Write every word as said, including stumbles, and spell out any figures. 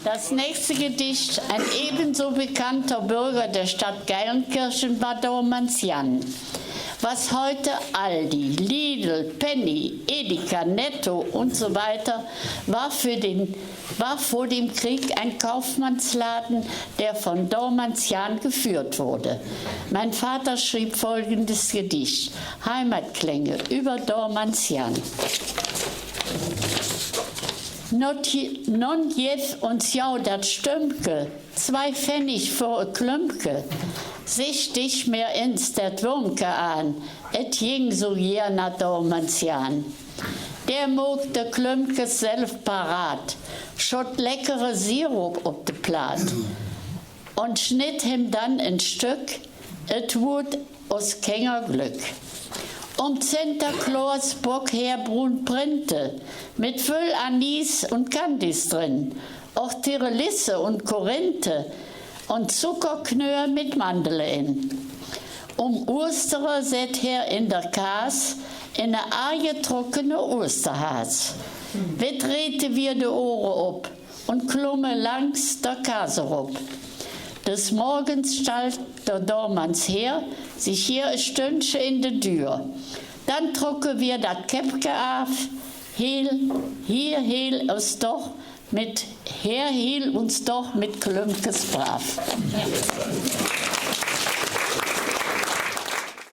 Das nächste Gedicht, ein ebenso bekannter Bürger der Stadt Geilenkirchen war Dormanns Jan. Was heute Aldi, Lidl, Penny, Edeka, Netto und so weiter war für den, war vor dem Krieg ein Kaufmannsladen, der von Dormanns Jan geführt wurde. Mein Vater schrieb folgendes Gedicht, Heimatklänge über Dormanns Jan. Not je-, non jeff uns jau dat Stümpke, zwei Pfennig för e Klümpke, sich dich mehr ins dat Wurmke an, et jing so jier na Dormanns Jan. Der mook de Klümpkes self parat, schott leckere Sirup op de Plaat und schnitt him dann in Stück, et wurd os Kenger Glück. Um Sinterklaas bock Herr Brun Printe mit völl Anis und Kandis drin, och Tirelisse und Korinthe und Zuckerknöör mit Mandele in. Um Uastere sett Herr in der Kaas in e aajetrockene Uasterhaas. Witt rete wir de Ohre op und klumme langs der Kaas erop. Des Morgens stallt der Dormanns Herr sich hier e Stündche in de Dür. Dann trocke wir dat Käppke af, heel, hier heel es doch mit, Herr heel uns doch mit Klümpkes brav.